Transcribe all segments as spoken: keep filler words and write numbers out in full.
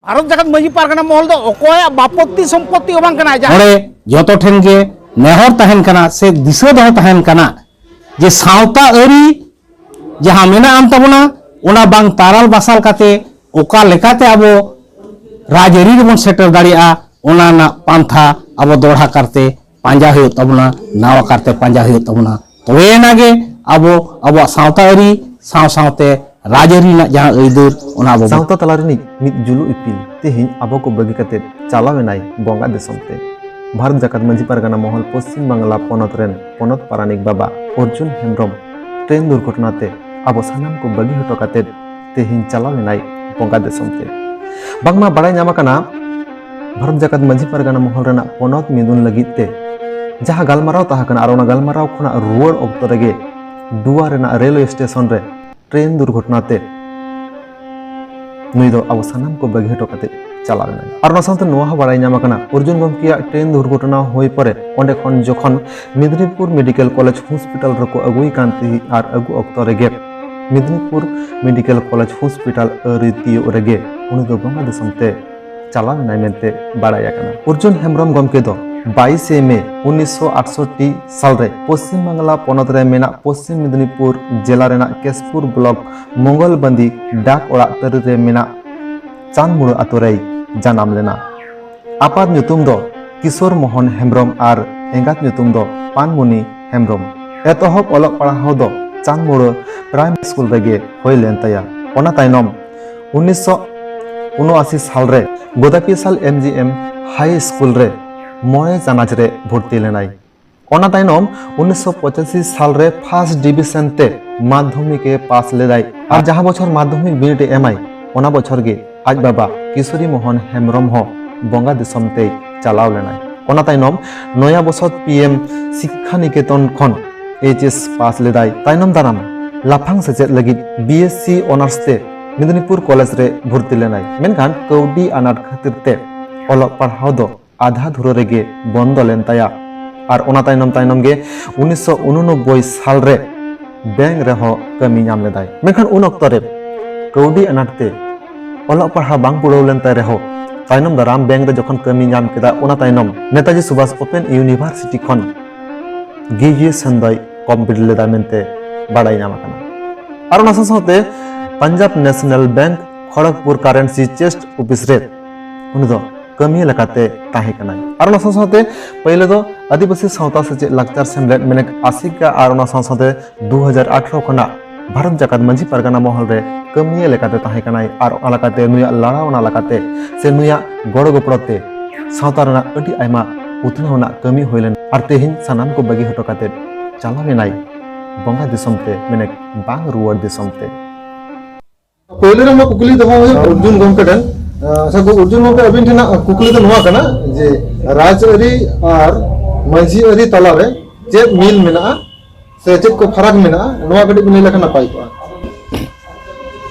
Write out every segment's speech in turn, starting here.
ᱵᱷᱟᱨᱚᱛ ᱡᱟᱠᱟᱛ ᱢᱟᱹᱡᱷᱤ ᱯᱟᱨᱜᱟᱱᱟ ᱢᱚᱦᱚᱞ ᱫᱚ ᱚᱠᱚᱭᱟᱜ ᱵᱟᱯᱚᱛᱛᱤ ᱥᱚᱢᱯᱚᱛᱛᱤ ᱦᱚᱸ ᱵᱟᱝ ᱠᱟᱱᱟ᱾ ᱡᱟᱦᱟᱸ ᱱᱚᱰᱮ ᱡᱚᱛᱚ ᱴᱷᱮᱱ ᱜᱮ ᱱᱮᱦᱚᱨ ᱛᱟᱦᱮᱱ ᱠᱟᱱᱟ ᱥᱮ ᱫᱤᱥᱟᱹ ᱫᱚᱦᱚ ᱛᱟᱦᱮᱱ ᱠᱟᱱᱟ ᱡᱮ ᱥᱟᱶᱛᱟ ᱟᱹᱨᱤ ᱡᱟᱦᱟᱸ ᱢᱮᱱᱟᱜ ᱟᱱ ᱛᱟᱵᱚᱱᱟ, ᱚᱱᱟ ᱵᱟᱝ ᱛᱟᱨᱟᱞ ᱵᱟᱥᱟᱞ ᱠᱟᱛᱮ ᱚᱠᱟ ᱞᱮᱠᱟᱛᱮ ᱟᱵᱚ ᱨᱟᱡᱽᱟᱹᱨᱤ ᱨᱮᱵᱚᱱ ᱥᱮᱴᱮᱨ ᱫᱟᱲᱮᱭᱟᱜᱼᱟ, ᱚᱱᱟ ᱨᱮᱱᱟᱜ ᱯᱟᱱᱛᱷᱟ ᱟᱵᱚ ᱫᱚᱦᱲᱟ ᱠᱟᱨᱛᱮ ᱯᱟᱸᱡᱟ ᱦᱩᱭᱩᱜ ᱛᱟᱵᱚᱱᱟ, ᱱᱟᱣᱟ ᱠᱟᱨᱛᱮ ᱯᱟᱸᱡᱟ ᱦᱩᱭᱩᱜ ᱛᱟᱵᱚᱱᱟ᱾ ᱛᱚᱵᱮ ᱮᱱᱟ ᱜᱮ ᱟᱵᱚ ᱟᱵᱚᱣᱟᱜ ᱥᱟᱶᱛᱟ ᱟᱹᱨᱤ ᱥᱟᱶ ᱥᱟᱶᱛᱮ ᱨᱟᱡᱽᱟᱹᱨᱤ ᱨᱮᱱᱟᱜ ᱡᱟᱦᱟᱸ ᱟᱹᱭᱫᱟᱹᱨ, ᱚᱱᱟ ᱟᱵᱚ ᱥᱟᱶᱛᱟ ᱛᱟᱞᱟ ᱨᱤᱱᱤᱡ ᱢᱤᱫ ᱡᱩᱞᱩ ᱤᱯᱤᱞ ᱛᱮᱦᱮᱧ ᱟᱵᱚ ᱠᱚ ᱵᱟᱹᱜᱤ ᱠᱟᱛᱮ ᱪᱟᱞᱟᱣ ᱮᱱᱟᱭ ᱵᱚᱸᱜᱟ ᱫᱤᱥᱚᱢ ᱛᱮ᱾ ᱵᱷᱟᱨᱚᱛ ᱡᱟᱠᱟᱛ ᱢᱟᱹᱡᱷᱤ ᱯᱟᱨᱜᱟᱱᱟ ᱢᱚᱦᱚᱞ ᱯᱚᱥᱪᱤᱢ ᱵᱟᱝᱞᱟ ᱯᱚᱱᱚᱛ ᱨᱮᱱ ᱯᱚᱱᱚᱛ ᱯᱟᱨᱟᱱᱤᱠ ᱵᱟᱵᱟ ᱚᱨᱡᱩᱱ ᱦᱮᱢᱵᱽᱨᱚᱢ ᱴᱨᱮᱱ ᱫᱩᱨᱜᱷᱚᱴᱚᱱᱟ ᱛᱮ ᱟᱵᱚ ᱥᱟᱱᱟᱢ ᱠᱚ ᱵᱟᱹᱜᱤ ᱦᱚᱴᱚ ᱠᱟᱛᱮ ᱛᱮᱦᱮᱧ ᱪᱟᱞᱟᱣ ᱮᱱᱟᱭ ᱵᱚᱸᱜᱟ ᱫᱤᱥᱚᱢ ᱛᱮ᱾ ᱵᱟᱝᱢᱟ ᱵᱟᱲᱟᱭ ᱧᱟᱢ ᱟᱠᱟᱱᱟ, ᱵᱷᱟᱨᱚᱛ ᱡᱟᱠᱟᱛ ᱢᱟᱹᱡᱷᱤ ᱯᱟᱨᱜᱟᱱᱟ ᱢᱚᱦᱚᱞ ᱨᱮᱱᱟᱜ ᱯᱚᱱᱚᱛ ᱢᱤᱫᱩᱱ ᱞᱟᱹᱜᱤᱫ ᱛᱮ ᱡᱟᱦᱟᱸ ᱜᱟᱞᱢᱟᱨᱟᱣ ᱛᱟᱦᱮᱸ ᱠᱟᱱᱟ, ᱟᱨ ᱚᱱᱟ ᱜᱟᱞᱢᱟᱨᱟᱣ ᱠᱷᱚᱱᱟᱜ ᱨᱩᱣᱟᱹᱲ ᱚᱠᱛᱚ ᱨᱮᱜᱮ ᱰᱩᱣᱟ ᱨᱮᱱᱟᱜ ᱨᱮᱞᱣᱮ ᱥᱴᱮᱥᱚᱱ ᱨᱮ ᱴᱨᱮᱱ ᱫᱩᱨᱜᱷᱚᱴᱚᱱᱟ ᱛᱮ ᱱᱩᱭ ᱫᱚ ᱟᱵᱚ ᱥᱟᱱᱟᱢ ᱠᱚ ᱵᱟᱹᱜᱤ ᱦᱚᱴᱚ ᱠᱟᱛᱮ ᱪᱟᱞᱟᱣ ᱮᱱᱟᱭ᱾ ᱟᱨ ᱚᱱᱟ ᱥᱟᱶᱛᱮ ᱱᱚᱣᱟ ᱦᱚᱸ ᱵᱟᱲᱟᱭ ᱧᱟᱢ ᱟᱠᱟᱱᱟ, ᱚᱨᱡᱩᱱ ᱜᱚᱢᱠᱮᱭᱟᱜ ᱴᱨᱮᱱ ᱫᱩᱨᱜᱷᱚᱴᱚᱱᱟ ᱦᱩᱭ ᱯᱚᱨᱮ ᱚᱸᱰᱮ ᱠᱷᱚᱱ ᱡᱚᱠᱷᱚᱱ ᱢᱮᱫᱽᱱᱤᱯᱩᱨ ᱢᱮᱰᱤᱠᱮᱞ ᱠᱚᱞᱮᱡᱽ ᱦᱚᱥᱯᱤᱴᱟᱞ ᱨᱮᱠᱚ ᱟᱹᱜᱩᱭ ᱠᱟᱱ ᱛᱟᱦᱮᱸᱫ, ᱟᱨ ᱟᱹᱜᱩ ᱚᱠᱛᱚ ᱨᱮᱜᱮ ᱢᱮᱫᱽᱱᱤᱯᱩᱨ ᱢᱮᱰᱤᱠᱮᱞ ᱠᱚᱞᱮᱡᱽ ᱦᱚᱥᱯᱤᱴᱟᱞ ᱟᱹᱣᱨᱤ ᱛᱤᱭᱳᱜ ᱨᱮᱜᱮ ᱩᱱᱤ ᱫᱚ ᱵᱚᱸᱜᱟ ᱫᱤᱥᱚᱢ ᱛᱮ ᱪᱟᱞᱟᱣ ᱮᱱᱟᱭ ᱢᱮᱱᱛᱮ ᱵᱟᱲᱟᱭ ᱟᱠᱟᱱᱟ᱾ ᱚᱨᱡᱩᱱ ᱦᱮᱢᱵᱽᱨᱚᱢ ᱜᱚᱢᱠᱮ ᱫᱚ ᱵᱟᱭᱤᱥᱮ ᱢᱮ ᱩᱱᱤᱥᱥᱚ ᱟᱴᱥᱚᱴᱴᱤ ᱥᱟᱞᱨᱮ ᱯᱚᱥᱪᱤᱢ ᱵᱟᱝᱞᱟ ᱯᱚᱱᱚᱛ ᱨᱮ ᱢᱮᱱᱟᱜ ᱯᱚᱥᱪᱤᱢ ᱢᱮᱫᱽᱱᱤᱯᱩᱨ ᱡᱮᱞᱟ ᱨᱮᱱᱟᱜ ᱠᱮᱥᱯᱩᱨ ᱵᱞᱚᱠ ᱢᱚᱝᱜᱚᱞᱵᱟᱸᱫᱤ ᱰᱟᱠ ᱚᱲᱟᱜ ᱛᱟᱹᱨᱤ ᱨᱮ ᱢᱮᱱᱟᱜ ᱪᱟᱸᱫᱽᱢᱩᱲᱟᱹ ᱟᱛᱳ ᱨᱮᱭ ᱡᱟᱱᱟᱢ ᱞᱮᱱᱟ᱾ ᱟᱯᱟᱛ ᱧᱩᱛᱩᱢ ᱫᱚ ᱠᱤᱥᱳᱨ ᱢᱳᱦᱚᱱ ᱦᱮᱢᱵᱽᱨᱚᱢ ᱟᱨ ᱮᱸᱜᱟᱛ ᱧᱩᱛᱩᱢ ᱫᱚ ᱯᱟᱱᱢᱩᱱᱤ ᱦᱮᱢᱵᱽᱨᱚᱢ᱾ ᱮᱛᱚᱦᱚᱵ ᱚᱞᱚᱜ ᱯᱟᱲᱦᱟᱣ ᱫᱚ ᱪᱟᱸᱫᱽᱢᱩᱲᱟᱹ ᱯᱨᱟᱭᱢᱟᱨᱤ ᱥᱠᱩᱞ ᱨᱮᱜᱮ ᱦᱩᱭ ᱞᱮᱱ ᱛᱟᱭᱟ᱾ ᱚᱱᱟ ᱛᱟᱭᱱᱚᱢ ᱩᱱᱤᱥᱥᱚ ᱩᱱᱚᱟᱥᱤ ᱥᱟᱞ ᱨᱮ ᱜᱳᱫᱟᱯᱤᱥᱟᱞ ᱮᱢ ᱡᱤ ᱮᱢ ᱦᱟᱭ ᱥᱠᱩᱞ ᱨᱮ ᱢᱚᱬᱮ ᱪᱟᱱᱟᱪ ᱨᱮ ᱵᱷᱚᱨᱛᱤ ᱞᱮᱱᱟᱭ᱾ ᱚᱱᱟ ᱛᱟᱭᱱᱚᱢ ᱩᱱᱤᱥᱥᱚ ᱯᱚᱸᱪᱟᱥᱤ ᱥᱟᱞ ᱨᱮ ᱯᱷᱟᱥᱴ ᱰᱤᱵᱤᱥᱚᱱ ᱛᱮ ᱢᱟᱫᱽᱫᱷᱚᱢᱤᱠ ᱮ ᱯᱟᱥ ᱞᱮᱫᱟᱭ᱾ ᱟᱨ ᱡᱟᱦᱟᱸ ᱵᱚᱪᱷᱚᱨ ᱢᱟᱫᱽᱫᱷᱚᱢᱤᱠ ᱵᱤᱱᱤᱰ ᱮ ᱮᱢᱟᱭ, ᱚᱱᱟ ᱵᱚᱪᱷᱚᱨ ᱜᱮ ᱟᱡ ᱵᱟᱵᱟ ᱠᱤᱥᱳᱨᱤ ᱢᱳᱦᱚᱱ ᱦᱮᱢᱵᱽᱨᱚᱢ ᱦᱚᱸ ᱵᱚᱸᱜᱟ ᱫᱤᱥᱚᱢ ᱛᱮᱭ ᱪᱟᱞᱟᱣ ᱞᱮᱱᱟᱭ᱾ ᱚᱱᱟ ᱛᱟᱭᱱᱚᱢ ᱱᱚᱭᱟ ᱵᱚᱥᱚᱛ ᱯᱤ ᱮᱢ ᱥᱤᱠᱠᱷᱟ ᱱᱤᱠᱮᱛᱚᱱ ᱠᱷᱚᱱ ᱮᱭᱤᱪ ᱮᱥ ᱯᱟᱥ ᱞᱮᱫᱟᱭ᱾ ᱛᱟᱭᱱᱚᱢ ᱫᱟᱨᱟᱢ ᱞᱟᱯᱷᱟᱝ ᱥᱮᱪᱮᱫ ᱞᱟᱹᱜᱤᱫ ᱵᱤ ᱮᱥ ᱥᱤ ᱚᱱᱟᱨᱥ ᱛᱮ ᱢᱮᱫᱽᱱᱤᱯᱩᱨ ᱠᱚᱞᱮᱡᱽ ᱨᱮ ᱵᱷᱚᱨᱛᱤ ᱞᱮᱱᱟᱭ᱾ ᱢᱮᱱᱠᱷᱟᱱ ᱠᱟᱹᱣᱰᱤ ᱟᱱᱟᱴ ᱠᱷᱟᱹᱛᱤᱨ ᱛᱮ ᱚᱞᱚᱜ ᱯᱟᱲᱦᱟᱣ ᱫᱚ ᱟᱫᱷᱟ ᱫᱷᱩᱨᱟᱹ ᱨᱮᱜᱮ ᱵᱚᱱᱫᱚ ᱞᱮᱱ ᱛᱟᱭᱟ᱾ ᱟᱨ ᱚᱱᱟ ᱛᱟᱭᱱᱚᱢ ᱛᱟᱭᱱᱚᱢ ᱜᱮ ᱩᱱᱤᱥᱥᱚ ᱩᱱᱩᱱᱚᱵᱵᱳᱭ ᱥᱟᱞ ᱨᱮ ᱵᱮᱝᱠ ᱨᱮᱦᱚᱸ ᱠᱟᱹᱢᱤ ᱧᱟᱢ ᱞᱮᱫᱟᱭ᱾ ᱢᱮᱱᱠᱷᱟᱱ ᱩᱱ ᱚᱠᱛᱚ ᱨᱮ ᱠᱟᱹᱣᱰᱤ ᱟᱱᱟᱴ ᱛᱮ ᱚᱞᱚᱜ ᱯᱟᱲᱦᱟᱣ ᱵᱟᱝ ᱯᱩᱨᱟᱹᱣ ᱞᱮᱱ ᱛᱟᱭ ᱨᱮᱦᱚᱸ, ᱛᱟᱭᱱᱚᱢ ᱫᱟᱨᱟᱢ ᱵᱮᱝᱠ ᱨᱮ ᱡᱚᱠᱷᱚᱱ ᱠᱟᱹᱢᱤ ᱧᱟᱢ ᱠᱮᱫᱟ, ᱚᱱᱟ ᱛᱟᱭᱱᱚᱢ ᱱᱮᱛᱟᱡᱤ ᱥᱩᱵᱷᱟᱥ ᱳᱯᱮᱱ ᱤᱭᱩᱱᱤᱵᱷᱟᱨᱥᱤᱴᱤ ᱠᱷᱚᱱ ᱜᱨᱮᱡᱩᱭᱮᱥᱚᱱ ᱫᱚᱭ ᱠᱚᱢᱯᱞᱤᱴ ᱞᱮᱫᱟ ᱢᱮᱱᱛᱮ ᱵᱟᱲᱟᱭ ᱧᱟᱢ ᱟᱠᱟᱱᱟ᱾ ᱟᱨ ᱚᱱᱟ ᱥᱟᱶ ᱥᱟᱶᱛᱮ Punjab national bank Kharagpur currency chest office ᱨᱮ ᱩᱱᱤ ᱫᱚ ᱠᱟᱹᱢᱤᱭᱟᱹ ᱞᱮᱠᱟᱛᱮ ᱛᱟᱦᱮᱸ ᱠᱟᱱᱟᱭ᱾ ᱟᱨ ᱚᱱᱟ ᱥᱟᱶ ᱥᱟᱶᱛᱮ ᱯᱳᱭᱞᱳ ᱫᱚ ᱟᱹᱫᱤᱵᱟᱹᱥᱤ ᱥᱟᱶᱛᱟ ᱥᱮᱪᱮᱫ ᱞᱟᱠᱪᱟᱨ ᱥᱮᱢᱞᱮᱫ, ᱢᱮᱱᱮᱠ ᱟᱥᱮᱠᱟ, ᱟᱨ ᱚᱱᱟ ᱥᱟᱶ ᱥᱟᱶᱛᱮ ᱫᱩ ᱦᱟᱡᱟᱨ ᱟᱴᱷᱨᱚ ᱠᱷᱚᱱᱟᱜ ᱵᱷᱟᱨᱚᱛ ᱡᱟᱠᱟᱛ ᱢᱟᱹᱡᱷᱤ ᱯᱟᱨᱜᱟᱱᱟ ᱢᱚᱦᱚᱞ ᱨᱮ ᱠᱟᱹᱢᱤᱭᱟᱹ ᱞᱮᱠᱟᱛᱮ ᱛᱟᱦᱮᱸ ᱠᱟᱱᱟᱭ᱾ ᱟᱨ ᱚᱱᱟ ᱞᱮᱠᱟᱛᱮ ᱱᱩᱭᱟᱜ ᱞᱟᱲᱟᱣᱱᱟ ᱞᱮᱠᱟᱛᱮ ᱥᱮ ᱱᱩᱭᱟᱜ ᱜᱚᱲᱚ ᱜᱚᱯᱚᱲᱚ ᱛᱮ ᱥᱟᱶᱛᱟ ᱨᱮᱱᱟᱜ ᱟᱹᱰᱤ ᱟᱭᱢᱟ ᱩᱛᱱᱟᱹᱣ ᱨᱮᱱᱟᱜ ᱠᱟᱹᱢᱤ ᱦᱩᱭ ᱞᱮᱱᱟ᱾ ᱟᱨ ᱛᱮᱦᱮᱧ ᱥᱟᱱᱟᱢ ᱠᱚ ᱵᱟᱹᱜᱤ ᱦᱚᱴᱚ ᱠᱟᱛᱮ ᱪᱟᱞᱟᱣ ᱮᱱᱟᱭ ᱵᱚᱸᱜᱟ ᱫᱤᱥᱚᱢ ᱛᱮ, ᱢᱮᱱᱮᱠ ᱵᱟᱝ ᱨᱩᱣᱟᱹᱲ ᱫᱤᱥᱚᱢ ᱛᱮ᱾ ᱯᱳᱭᱞᱳ ᱨᱮ ᱱᱚᱣᱟ ᱠᱩᱠᱞᱤ ᱫᱚᱦᱚ ᱦᱩᱭᱩᱜ ᱚᱨᱡᱩᱱ ᱜᱚᱢᱠᱮ ᱴᱷᱮᱱ᱾ ᱟᱪᱪᱷᱟ, ᱜᱚ-, ᱚᱨᱡᱩᱱ ᱜᱚᱢᱠᱮ, ᱟᱹᱵᱤᱱ ᱴᱷᱮᱱᱟᱜ ᱠᱩᱠᱞᱤ ᱫᱚ ᱱᱚᱣᱟ ᱠᱟᱱᱟ ᱡᱮ ᱨᱟᱡᱽᱟᱹᱨᱤ ᱟᱨ ᱢᱟᱹᱡᱷᱤ ᱟᱹᱨᱤ ᱛᱟᱞᱟᱨᱮ ᱪᱮᱫ ᱢᱤᱞ ᱢᱮᱱᱟᱜᱼᱟ ᱥᱮ ᱪᱮᱫ ᱠᱚ ᱯᱷᱟᱨᱟᱠ ᱢᱮᱱᱟᱜᱼᱟ, ᱱᱚᱣᱟ ᱠᱟᱹᱴᱤᱡ ᱵᱤᱱ ᱞᱟᱹᱭ ᱞᱮᱠᱷᱟᱱ ᱱᱟᱯᱟᱭ ᱠᱚᱜᱼᱟ᱾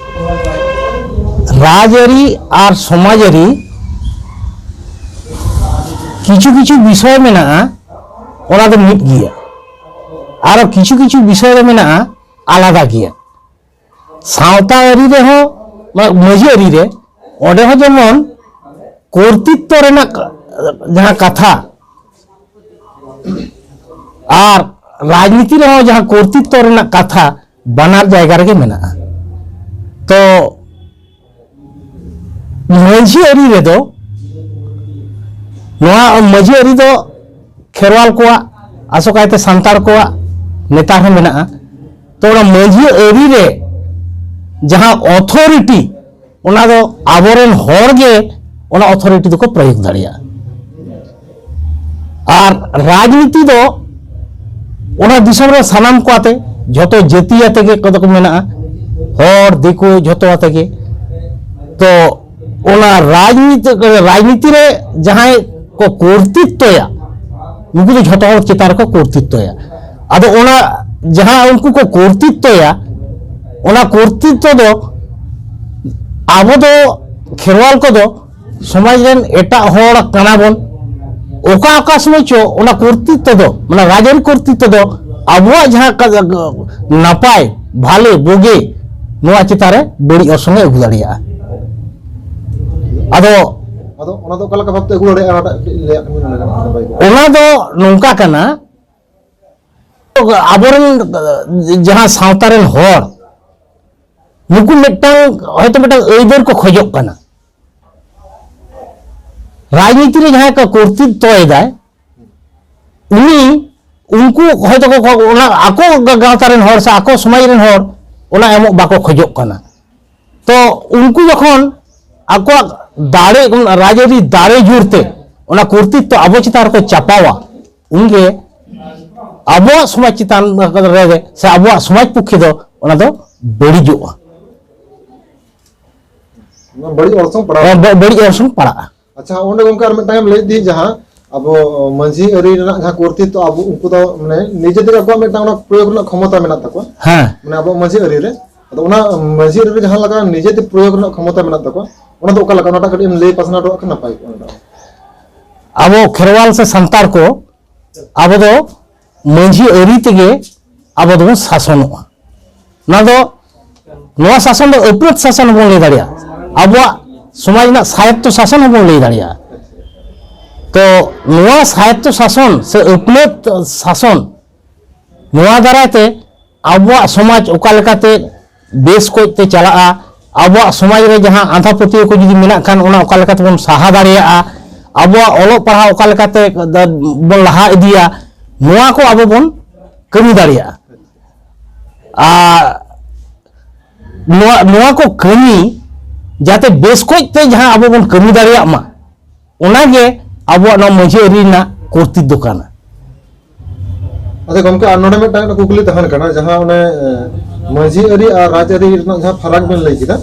ᱨᱟᱡᱽᱟᱹᱨᱤ ᱟᱨ ᱥᱚᱢᱟᱡᱽᱟᱹᱨᱤ ᱠᱤᱪᱷᱩ ᱠᱤᱪᱷᱩ ᱵᱤᱥᱚᱭ ᱢᱮᱱᱟᱜᱼᱟ, ᱚᱱᱟ ᱫᱚ ᱢᱤᱫ ᱜᱮᱭᱟ᱾ ᱟᱨᱚ ᱠᱤᱪᱷᱩ ᱠᱤᱪᱷᱩ ᱵᱤᱥᱚᱭ ᱫᱚ ᱢᱮᱱᱟᱜᱼᱟ, ᱟᱞᱟᱫᱟ ᱜᱮᱭᱟ᱾ ᱥᱟᱶᱛᱟ ᱟᱹᱨᱤ ᱨᱮᱦᱚᱸ, ᱢᱟ-, ᱢᱟᱹᱡᱷᱤ ᱟᱹᱨᱤ ᱨᱮ, ᱚᱸᱰᱮ ᱦᱚᱸ ᱡᱮᱢᱚᱱ ᱠᱚᱨᱛᱤᱛᱛᱚ ᱨᱮᱱᱟᱜ ᱠᱟ-, ᱡᱟᱦᱟᱸ ᱠᱟᱛᱷᱟ ᱟᱨ ᱨᱟᱡᱽᱱᱤᱛᱤ ᱨᱮᱦᱚᱸ ᱡᱟᱦᱟᱸ ᱠᱚᱨᱛᱤᱛᱛᱚ ᱨᱮᱱᱟᱜ ᱠᱟᱛᱷᱟ, ᱵᱟᱱᱟᱨ ᱡᱟᱭᱜᱟ ᱨᱮᱜᱮ ᱢᱮᱱᱟᱜᱼᱟ᱾ ᱛᱚ ᱢᱟᱹᱡᱷᱤ ᱟᱹᱨᱤ ᱨᱮᱫᱚ, ᱱᱚᱣᱟ ᱢᱟᱹᱡᱷᱤ ᱟᱹᱨᱤ ᱫᱚ ᱠᱷᱮᱨᱣᱟᱞ ᱠᱚᱣᱟᱜ, ᱟᱥᱚᱠᱟᱭᱛᱮ ᱥᱟᱱᱛᱟᱲ ᱠᱚᱣᱟᱜ ᱱᱮᱛᱟᱨ ᱦᱚᱸ ᱢᱮᱱᱟᱜᱼᱟ᱾ ᱛᱚ ᱚᱱᱟ ᱢᱟᱹᱡᱷᱤ ᱟᱹᱨᱤ ᱨᱮ ᱡᱟᱦᱟᱸ ᱚᱛᱷᱚᱨᱤᱴᱤ, ᱚᱱᱟ ᱫᱚ ᱟᱵᱚᱨᱮᱱ ᱦᱚᱲ ᱜᱮ ᱚᱱᱟ ᱚᱛᱷᱚᱨᱤᱴᱤ ᱫᱚᱠᱚ ᱯᱨᱚᱭᱳᱜᱽ ᱫᱟᱲᱮᱭᱟᱜᱼᱟ᱾ ᱟᱨ ᱨᱟᱡᱽᱱᱤᱛᱤ ᱫᱚ ᱚᱱᱟ ᱫᱤᱥᱚᱢ ᱨᱮ ᱥᱟᱱᱟᱢ ᱠᱚ ᱟᱛᱮ, ᱡᱷᱚᱛᱚ ᱡᱟᱹᱛᱤ ᱟᱛᱮ ᱜᱮ ᱠᱚᱫᱚ ᱠᱚ ᱢᱮᱱᱟᱜᱼᱟ, ᱦᱚᱲ, ᱫᱤᱠᱩ, ᱡᱷᱚᱛᱚ ᱟᱛᱮ ᱜᱮ᱾ ᱛᱚ ᱚᱱᱟ ᱨᱟᱡᱽᱱᱤᱛᱤ, ᱨᱟᱡᱽᱱᱤᱛᱤ ᱨᱮ ᱡᱟᱦᱟᱸᱭ ᱠᱚ ᱠᱚᱨᱛᱤᱛᱛᱚᱭᱟ, ᱩᱱᱠᱩ ᱫᱚ ᱡᱷᱚᱛᱚ ᱦᱚᱲ ᱪᱮᱛᱟᱱ ᱨᱮᱠᱚ ᱠᱚᱨᱛᱤᱛᱛᱚᱭᱟ᱾ ᱟᱫᱚ ᱚᱱᱟ ᱡᱟᱦᱟᱸ ᱩᱱᱠᱩ ᱠᱚ ᱠᱚᱨᱛᱤᱛᱛᱚᱭᱟ, ᱚᱱᱟ ᱠᱚᱨᱛᱤᱛᱛᱚ ᱫᱚ ᱟᱵᱚ ᱫᱚ ᱠᱷᱮᱨᱣᱟᱞ ᱠᱚᱫᱚ ᱥᱚᱢᱟᱡᱽ ᱨᱮᱱ ᱮᱴᱟᱜ ᱦᱚᱲ ᱠᱟᱱᱟ ᱵᱚᱱ᱾ ᱚᱠᱟ ᱚᱠᱟ ᱥᱚᱢᱚᱭ ᱪᱚ ᱚᱱᱟ ᱠᱚᱨᱛᱤᱛᱛᱚ ᱫᱚ, ᱢᱟᱱᱮ ᱨᱟᱡᱽᱟᱹᱨᱤ ᱠᱚᱨᱛᱤᱛᱛᱚ ᱫᱚ ᱟᱵᱚᱣᱟᱜ ᱡᱟᱦᱟᱸ ᱠᱟ-, ᱱᱟᱯᱟᱭ, ᱵᱷᱟᱞᱮ, ᱵᱩᱜᱤ, ᱱᱚᱣᱟ ᱪᱮᱛᱟᱱ ᱨᱮ ᱵᱟᱹᱲᱤᱡ ᱚᱨᱥᱚᱝ ᱮ ᱟᱹᱜᱩ ᱫᱟᱲᱮᱭᱟᱜᱼᱟ᱾ ᱟᱫᱚ ᱟᱫᱚ ᱚᱱᱟ ᱫᱚ ᱚᱠᱟ ᱞᱮᱠᱟ ᱵᱷᱟᱵᱛᱮ ᱟᱹᱜᱩ ᱫᱟᱲᱮᱭᱟᱜᱼᱟ, ᱚᱱᱟᱴᱟᱜ ᱠᱟᱹᱴᱤᱡ ᱞᱟᱹᱭᱟᱜ ᱠᱷᱟᱱ ᱵᱷᱟᱜᱮ ᱠᱚᱜᱼᱟ᱾ ᱚᱱᱟ ᱫᱚ ᱱᱚᱝᱠᱟ ᱠᱟᱱᱟ, ᱟᱵᱚᱨᱮᱱ ᱡᱟᱦᱟᱸ ᱥᱟᱶᱛᱟ ᱨᱮᱱ ᱦᱚᱲ, ᱱᱩᱠᱩ ᱢᱤᱫᱴᱟᱝ, ᱦᱚᱭᱛᱳ ᱢᱤᱫᱴᱟᱝ ᱟᱹᱭᱫᱟᱹᱨ ᱠᱚ ᱠᱷᱚᱡᱚᱜ ᱠᱟᱱᱟ᱾ ᱨᱟᱡᱽᱱᱤᱛᱤ ᱨᱮ ᱡᱟᱦᱟᱸᱭ ᱠᱚ ᱠᱚᱨᱛᱨᱤᱛᱛᱚᱭᱮᱫᱟᱭ, ᱩᱱᱤ, ᱩᱱᱠᱩ ᱦᱚᱭᱛᱳ ᱠᱚ, ᱚᱱᱟ ᱟᱠᱚ ᱜᱟᱶᱛᱟ ᱨᱮᱱ ᱦᱚᱲ ᱥᱮ ᱟᱠᱚ ᱥᱚᱢᱟᱡᱽ ᱨᱮᱱ ᱦᱚᱲ ᱚᱱᱟ ᱮᱢᱚᱜ ᱵᱟᱠᱚ ᱠᱷᱚᱡᱚᱜ ᱠᱟᱱᱟ᱾ ᱛᱚ ᱩᱱᱠᱩ ᱡᱚᱠᱷᱚᱱ ᱟᱠᱚᱣᱟᱜ ᱫᱟᱲᱮ, ᱨᱟᱡᱽᱟᱹᱨᱤ ᱫᱟᱲᱮ ᱡᱳᱨ ᱛᱮ ᱚᱱᱟ ᱠᱚᱨᱛᱨᱤᱛᱛᱚ ᱟᱵᱚ ᱪᱮᱛᱟᱱ ᱨᱮᱠᱚ ᱪᱟᱯᱟᱣᱟ, ᱩᱱᱨᱮ ᱟᱵᱚᱣᱟᱜ ᱥᱚᱢᱟᱡᱽ ᱪᱮᱛᱟᱱ ᱨᱮ ᱥᱮ ᱟᱵᱚᱣᱟᱜ ᱥᱚᱢᱟᱡᱽ ᱯᱚᱠᱠᱷᱮ ᱫᱚ ᱚᱱᱟ ᱫᱚ ᱵᱟᱹᱲᱤᱡᱚᱜᱼᱟ᱾ ᱵᱟᱹᱲᱤᱡ ᱚᱨᱥᱚᱝ ᱯᱟᱲᱟᱣ᱾ ᱵᱟᱹᱲᱤᱡ ᱚᱨᱥᱚᱝ ᱯᱟᱲᱟᱜᱼᱟ᱾ ᱟᱪᱪᱷᱟ, ᱚᱸᱰᱮ ᱜᱚᱝᱠᱮ ᱟᱨ ᱢᱤᱫᱴᱟᱝ ᱮᱢ ᱞᱟᱹᱭ ᱤᱫᱤ, ᱡᱟᱦᱟᱸ ᱟᱵᱚ ᱢᱟᱹᱡᱷᱤ ᱟᱹᱨᱤ ᱨᱮᱱᱟᱜ ᱡᱟᱦᱟᱸ ᱠᱚᱨᱛᱨᱤᱛᱛᱚ, ᱟᱵᱚ ᱩᱱᱠᱩ ᱫᱚ ᱢᱟᱱᱮ ᱱᱤᱡᱮ ᱛᱮᱜᱮ ᱟᱠᱚᱣᱟᱜ ᱢᱤᱫᱴᱟᱝ ᱚᱱᱟ ᱯᱨᱚᱭᱳᱜᱽ ᱨᱮᱱᱟᱜ ᱠᱷᱚᱢᱚᱛᱟ ᱢᱮᱱᱟᱜ ᱛᱟᱠᱚᱣᱟ᱾ ᱦᱮᱸ᱾ ᱢᱟᱱᱮ ᱟᱵᱚ ᱢᱟᱹᱡᱷᱤ ᱟᱹᱨᱤ ᱨᱮ, ᱟᱫᱚ ᱚᱱᱟ ᱢᱟᱹᱡᱷᱤ ᱟᱹᱨᱤ ᱨᱮ ᱡᱟᱦᱟᱸ ᱞᱮᱠᱟ ᱱᱤᱡᱮ ᱛᱮ ᱯᱨᱚᱭᱳᱜᱽ ᱨᱮᱱᱟᱜ ᱠᱷᱚᱢᱚᱛᱟ ᱢᱮᱱᱟᱜ ᱛᱟᱠᱚᱣᱟ, ᱚᱱᱟ ᱫᱚ ᱚᱠᱟ ᱞᱮᱠᱟ, ᱚᱱᱟᱴᱟᱜ ᱠᱟᱹᱴᱤᱡ ᱮᱢ ᱞᱟᱹᱭ ᱯᱟᱥᱱᱟᱣ ᱦᱚᱴᱚ ᱠᱟᱜ ᱠᱷᱟᱱ ᱱᱟᱯᱟᱭ ᱠᱚᱜᱼᱟ᱾ ᱚᱱᱟᱴᱟᱜ ᱟᱵᱚ ᱠᱷᱮᱨᱣᱟᱞ ᱥᱮ ᱥᱟᱱᱛᱟᱲ ᱠᱚ, ᱟᱵᱚ ᱫᱚ ᱢᱟᱹᱡᱷᱤ ᱟᱹᱨᱤ ᱛᱮᱜᱮ ᱟᱵᱚ ᱫᱚᱵᱚᱱ ᱥᱟᱥᱚᱱᱚᱜᱼᱟ᱾ ᱚᱱᱟ ᱫᱚ, ᱱᱚᱣᱟ ᱥᱟᱥᱚᱱ ᱫᱚ ᱟᱹᱯᱱᱟᱹᱛ ᱥᱟᱥᱚᱱ ᱦᱚᱸᱵᱚᱱ ᱞᱟᱹᱭ ᱫᱟᱲᱮᱭᱟᱜᱼᱟ, ᱟᱵᱚᱣᱟᱜ ᱥᱚᱢᱟᱡᱽ ᱨᱮᱱᱟᱜ ᱥᱟᱭᱚᱛᱛᱚ ᱥᱟᱥᱚᱱ ᱦᱚᱸᱵᱚᱱ ᱞᱟᱹᱭ ᱫᱟᱲᱮᱭᱟᱜᱼᱟ᱾ ᱛᱚ ᱱᱚᱣᱟ ᱥᱟᱭᱚᱛᱛᱚ ᱥᱟᱥᱚᱱ ᱥᱮ ᱟᱹᱯᱱᱟᱹᱛ ᱥᱟᱥᱚᱱ, ᱱᱚᱣᱟ ᱫᱟᱨᱟᱭ ᱛᱮ ᱟᱵᱚᱣᱟᱜ ᱥᱚᱢᱟᱡᱽ ᱚᱠᱟ ᱞᱮᱠᱟᱛᱮ ᱵᱮᱥ ᱠᱚᱡ ᱛᱮ ᱪᱟᱞᱟᱜᱼᱟ, ᱟᱵᱚᱣᱟᱜ ᱥᱚᱢᱟᱡᱽ ᱨᱮ ᱡᱟᱦᱟᱸ ᱟᱸᱫᱷᱟ ᱯᱟᱹᱛᱭᱟᱹᱣ ᱠᱚ ᱡᱩᱫᱤ ᱢᱮᱱᱟᱜ ᱠᱷᱟᱱ, ᱚᱱᱟ ᱚᱠᱟ ᱞᱮᱠᱟ ᱛᱮᱵᱚᱱ ᱥᱟᱦᱟ ᱫᱟᱲᱮᱭᱟᱜᱼᱟ, ᱟᱵᱚᱣᱟᱜ ᱚᱞᱚᱜ ᱯᱟᱲᱦᱟᱣ ᱚᱠᱟ ᱞᱮᱠᱟᱛᱮ ᱵᱚᱱ ᱞᱟᱦᱟ ᱤᱫᱤᱭᱟ, ᱱᱚᱣᱟ ᱠᱚ ᱟᱵᱚ ᱵᱚᱱ ᱠᱟᱹᱢᱤ ᱫᱟᱲᱮᱭᱟᱜᱼᱟ᱾ ᱟᱨ ᱱᱚᱣᱟ, ᱱᱚᱣᱟ ᱠᱚ ᱠᱟᱹᱢᱤ ᱡᱟᱛᱮ ᱵᱮᱥ ᱠᱚᱡ ᱛᱮ ᱡᱟᱦᱟᱸ ᱟᱵᱚ ᱵᱚᱱ ᱠᱟᱹᱢᱤ ᱫᱟᱲᱮᱭᱟᱜ ᱢᱟ, ᱚᱱᱟᱜᱮ ᱟᱵᱚᱣᱟᱜ ᱱᱚᱣᱟ ᱢᱟᱹᱡᱷᱤ ᱟᱹᱨᱤ ᱨᱮᱱᱟᱜ ᱠᱚᱨᱛᱤᱛ ᱫᱚ ᱠᱟᱱᱟ᱾ ᱟᱪᱪᱷᱟ ᱜᱚᱢᱠᱮ, ᱟᱨ ᱱᱚᱰᱮ ᱢᱤᱫᱴᱟᱝ ᱠᱩᱠᱞᱤ ᱛᱟᱦᱮᱱ ᱠᱟᱱᱟ, ᱡᱟᱦᱟᱸ ᱚᱱᱮ, ᱮ, ᱢᱟᱹᱡᱷᱤ ᱟᱹᱨᱤ ᱟᱨ ᱨᱟᱡᱽ ᱟᱹᱨᱤ ᱨᱮᱱᱟᱜ ᱡᱟᱦᱟᱸ ᱯᱷᱟᱨᱟᱠ ᱵᱮᱱ ᱞᱟᱹᱭ ᱠᱮᱫᱟ,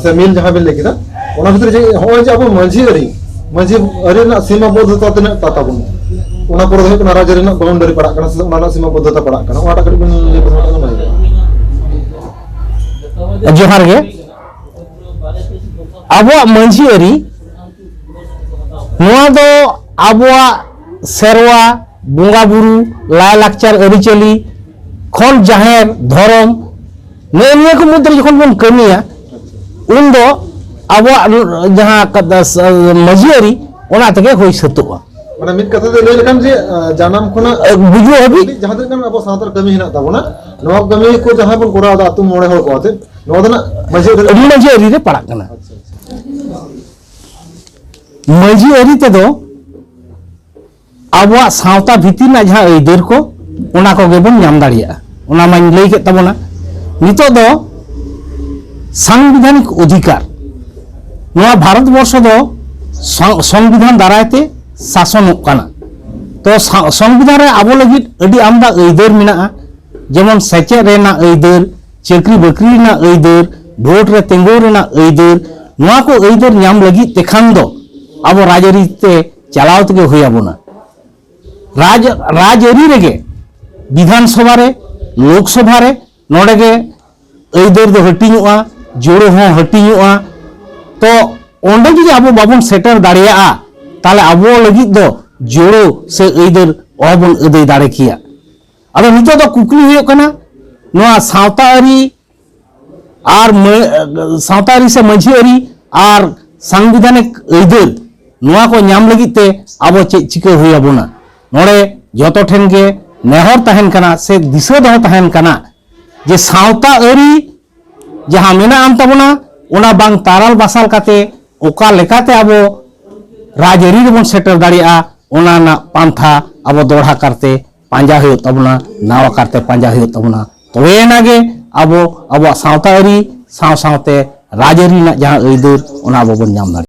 ᱥᱮ ᱢᱤᱞ ᱡᱟᱦᱟᱸ ᱵᱮᱱ ᱞᱟᱹᱭ ᱠᱮᱫᱟ, ᱚᱱᱟ ᱵᱷᱤᱛᱨᱤ ᱡᱮ ᱱᱚᱜᱼᱚᱭ ᱡᱮ ᱟᱵᱚ ᱢᱟᱹᱡᱷᱤ ᱟᱹᱨᱤ, ᱢᱟᱹᱡᱷᱤ ᱟᱹᱨᱤ ᱨᱮᱱᱟᱜ ᱥᱤᱢᱟ ᱵᱚᱫᱽᱫᱷᱚᱛᱟ ᱛᱤᱱᱟᱹᱜ ᱴᱟ ᱛᱟᱵᱚᱱ, ᱚᱱᱟ ᱯᱚᱨᱮ ᱫᱚ ᱦᱩᱭᱩᱜ ᱠᱟᱱᱟ ᱨᱟᱡᱽ ᱟᱹᱨᱤ ᱨᱮᱱᱟᱜ ᱵᱟᱣᱩᱱᱰᱟᱨᱤ ᱯᱟᱲᱟᱜ ᱠᱟᱱᱟ, ᱥᱮ ᱚᱱᱟ ᱨᱮᱱᱟᱜ ᱥᱤᱢᱟ ᱵᱚᱫᱽᱫᱷᱚᱛᱟ ᱯᱟᱲᱟᱜ ᱠᱟᱱᱟ, ᱚᱱᱟᱴᱟᱜ ᱠᱟᱹᱴᱤᱡ ᱵᱮᱱ ᱞᱟᱹᱭ ᱯᱟᱥᱱᱟᱣ ᱞᱮᱠᱷᱟᱱ ᱵᱷᱟᱜᱮ ᱠᱚᱜᱼᱟ᱾ ᱡᱚᱦᱟᱨ ᱜᱮ᱾ ᱟᱵᱚᱣᱟᱜ ᱢᱟᱹᱡᱷᱤ ᱟᱹᱨᱤ, ᱱᱚᱣᱟ ᱫᱚ ᱟᱵᱚᱣᱟᱜ ᱥᱮᱨᱣᱟ, ᱵᱚᱸᱜᱟ ᱵᱩᱨᱩ, ᱞᱟᱭᱼᱞᱟᱠᱪᱟᱨ, ᱟᱹᱨᱤᱪᱟᱹᱞᱤ, ᱠᱷᱚᱱ ᱡᱟᱦᱮᱨ, ᱫᱷᱚᱨᱚᱢ, ᱱᱮᱜᱼᱮ ᱱᱤᱭᱟᱹ ᱠᱚ ᱢᱚᱫᱽᱫᱷᱮ ᱨᱮ ᱡᱚᱠᱷᱚᱱ ᱵᱚᱱ ᱠᱟᱹᱢᱤᱭᱟ, ᱩᱱᱫᱚ ᱟᱵᱚᱣᱟᱜ ᱡᱟᱦᱟᱸ ᱠᱟᱛᱷᱟ ᱥᱟ-, ᱢᱟᱹᱡᱷᱤ ᱟᱹᱨᱤ, ᱚᱱᱟ ᱛᱮᱜᱮ ᱦᱩᱭ ᱥᱟᱹᱛᱚᱜᱼᱟ᱾ ᱢᱟᱱᱮ ᱢᱤᱫ ᱠᱟᱛᱷᱟ ᱛᱮ ᱞᱟᱹᱭ ᱞᱮᱠᱷᱟᱱ ᱡᱮ, ᱟᱸ, ᱡᱟᱱᱟᱢ ᱠᱷᱚᱱᱟᱜ ᱡᱟᱦᱟᱸ ᱛᱤᱱᱟᱹᱜ ᱜᱟᱱ ᱟᱵᱚ ᱥᱟᱶᱛᱟ ᱨᱮ ᱠᱟᱹᱢᱤ ᱦᱮᱱᱟᱜ ᱛᱟᱵᱚᱱᱟ, ᱱᱚᱣᱟ ᱠᱟᱹᱢᱤ ᱠᱚ ᱡᱟᱦᱟᱸ ᱵᱚᱱ ᱠᱚᱨᱟᱣ ᱮᱫᱟ ᱟᱹᱛᱩ ᱢᱚᱬᱮ ᱦᱚᱲ ᱠᱚ ᱟᱛᱮ, ᱱᱚᱣᱟ ᱫᱚ ᱱᱟᱜ ᱢᱟᱹᱡᱷᱤ ᱟᱹᱨᱤ ᱨᱮ ᱟᱹᱰᱤ ᱢᱟᱹᱡᱷᱤ ᱟᱹᱨᱤ ᱨᱮ ᱯᱟᱲᱟᱜ ᱠᱟᱱᱟ᱾ ᱟᱪᱪᱷᱟ, ᱟᱪᱪᱷᱟ᱾ ᱢᱟᱹᱡᱷᱤ ᱟᱹᱨᱤ ᱛᱮᱫᱚ ᱟᱵᱚᱣᱟᱜ ᱥᱟᱶᱛᱟ ᱵᱷᱤᱛᱤᱨ ᱨᱮᱱᱟᱜ ᱡᱟᱦᱟᱸ ᱟᱹᱭᱫᱟᱹᱨ ᱠᱚ, ᱚᱱᱟ ᱠᱚᱜᱮ ᱵᱚᱱ ᱧᱟᱢ ᱫᱟᱲᱮᱭᱟᱜᱼᱟ᱾ ᱚᱱᱟ ᱢᱟᱧ ᱞᱟᱹᱭ ᱠᱮᱫ ᱛᱟᱵᱚᱱᱟ᱾ ᱱᱤᱛᱚᱜ ᱫᱚ ᱥᱟᱝᱵᱤᱫᱷᱟᱱᱤᱠ ᱚᱫᱷᱤᱠᱟᱨ, ᱱᱚᱣᱟ ᱵᱷᱟᱨᱚᱛ ᱵᱚᱨᱥᱚ ᱫᱚ ᱥᱚᱝ-, ᱥᱚᱝᱵᱤᱫᱷᱟᱱ ᱫᱟᱨᱟᱭ ᱛᱮ ᱥᱟᱥᱚᱱᱚᱜ ᱠᱟᱱᱟ᱾ ᱛᱚ ᱥᱟ-, ᱥᱚᱝᱵᱤᱫᱷᱟᱱ ᱨᱮ ᱟᱵᱚ ᱞᱟᱹᱜᱤᱫ ᱟᱹᱰᱤ ᱟᱢᱫᱟ ᱟᱹᱭᱫᱟᱹᱨ ᱢᱮᱱᱟᱜᱼᱟ, ᱡᱮᱢᱚᱱ ᱥᱮᱪᱮᱫ ᱨᱮᱱᱟᱜ ᱟᱹᱭᱫᱟᱹᱨ, ᱪᱟᱹᱠᱨᱤ ᱵᱟᱹᱠᱨᱤ ᱨᱮᱱᱟᱜ ᱟᱹᱭᱫᱟᱹᱨ, ᱵᱷᱳᱴ ᱨᱮ ᱛᱤᱸᱜᱩ ᱨᱮᱱᱟᱜ ᱟᱹᱭᱫᱟᱹᱨ᱾ ᱱᱚᱣᱟ ᱠᱚ ᱟᱹᱭᱫᱟᱹᱨ ᱧᱟᱢ ᱞᱟᱹᱜᱤᱫ ᱛᱮᱠᱷᱟᱱ ᱫᱚ ᱟᱵᱚ ᱨᱟᱡᱽᱟᱹᱨᱤ ᱛᱮ ᱪᱟᱞᱟᱣ ᱛᱮᱜᱮ ᱦᱩᱭ ᱟᱵᱚᱱᱟ᱾ ᱨᱟᱡᱽ, ᱨᱟᱡᱽᱟᱹᱨᱤ ᱨᱮᱜᱮ ᱵᱤᱫᱷᱟᱱ ᱥᱚᱵᱷᱟ ᱨᱮ, ᱞᱳᱠ ᱥᱚᱵᱷᱟ ᱨᱮ, ᱱᱚᱰᱮ ᱜᱮ ᱟᱹᱭᱫᱟᱹᱨ ᱫᱚ ᱦᱟᱹᱴᱤᱧᱚᱜᱼᱟ, ᱡᱳᱲᱳ ᱦᱚᱸ ᱦᱟᱹᱴᱤᱧᱚᱜᱼᱟ᱾ ᱛᱚ ᱚᱸᱰᱮ ᱡᱩᱫᱤ ᱟᱵᱚ ᱵᱟᱵᱚᱱ ᱥᱮᱴᱮᱨ ᱫᱟᱲᱮᱭᱟᱜᱼᱟ, ᱛᱟᱦᱞᱮ ᱟᱵᱚ ᱞᱟᱹᱜᱤᱫ ᱫᱚ ᱡᱳᱲᱳ ᱥᱮ ᱟᱹᱭᱫᱟᱹᱨ ᱚᱦᱚᱵᱚᱱ ᱟᱹᱫᱟᱹᱭ ᱫᱟᱲᱮ ᱠᱮᱭᱟ᱾ ᱟᱫᱚ ᱱᱤᱛᱚᱜ ᱫᱚ ᱠᱩᱠᱞᱤ ᱦᱩᱭᱩᱜ ᱠᱟᱱᱟ, ᱱᱚᱣᱟ ᱥᱟᱶᱛᱟ ᱟᱹᱨᱤ ᱟᱨ ᱢᱟᱹ-, ᱥᱟᱶᱛᱟ ᱟᱹᱨᱤ ᱥᱮ ᱢᱟᱹᱡᱷᱤ ᱟᱹᱨᱤ ᱟᱨ ᱥᱟᱝᱵᱤᱫᱷᱟᱱᱤᱠ ᱟᱹᱭᱫᱟᱹᱨ, ᱱᱚᱣᱟ ᱠᱚ ᱧᱟᱢ ᱞᱟᱹᱜᱤᱫ ᱛᱮ ᱟᱵᱚ ᱪᱮᱫ ᱪᱤᱠᱟᱹ ᱦᱩᱭ ᱟᱵᱚᱱᱟ? ᱱᱚᱰᱮ ᱡᱚᱛᱚ ᱴᱷᱮᱱ ᱜᱮ ᱱᱮᱦᱚᱨ ᱛᱟᱦᱮᱱ ᱠᱟᱱᱟ ᱥᱮ ᱫᱤᱥᱟᱹ ᱫᱚᱦᱚ ᱛᱟᱦᱮᱱ ᱠᱟᱱᱟ ᱡᱮ ᱥᱟᱶᱛᱟ ᱟᱹᱨᱤ ᱡᱟᱦᱟᱸ ᱢᱮᱱᱟᱜ ᱟᱱ ᱛᱟᱵᱚᱱᱟ, ᱚᱱᱟ ᱵᱟᱝ ᱛᱟᱨᱟᱞ ᱵᱟᱥᱟᱞ ᱠᱟᱛᱮ ᱚᱠᱟ ᱞᱮᱠᱟᱛᱮ ᱟᱵᱚ ᱨᱟᱡᱽᱟᱹᱨᱤ ᱨᱮᱵᱚᱱ ᱥᱮᱴᱮᱨ ᱫᱟᱲᱮᱭᱟᱜᱼᱟ, ᱚᱱᱟ ᱨᱮᱱᱟᱜ ᱯᱟᱱᱛᱷᱟ ᱟᱵᱚ ᱫᱚᱦᱲᱟ ᱠᱟᱨᱛᱮ ᱯᱟᱸᱡᱟ ᱦᱩᱭᱩᱜ ᱛᱟᱵᱚᱱᱟ, ᱱᱟᱣᱟ ᱠᱟᱨᱛᱮ ᱯᱟᱸᱡᱟ ᱦᱩᱭᱩᱜ ᱛᱟᱵᱚᱱᱟ᱾ ᱛᱚᱵᱮ ᱮᱱᱟ ᱜᱮ ᱟᱵᱚ ᱟᱵᱚᱣᱟᱜ ᱥᱟᱶᱛᱟ ᱟᱹᱨᱤ ᱥᱟᱶ ᱥᱟᱶᱛᱮ ᱨᱟᱡᱽᱟᱹᱨᱤ ᱨᱮᱱᱟᱜ ᱡᱟᱦᱟᱸ ᱟᱹᱭᱫᱟᱹᱨ, ᱚᱱᱟ ᱟᱵᱚ ᱵᱚᱱ ᱧᱟᱢ ᱫᱟᱲᱮᱭᱟᱜᱼᱟ᱾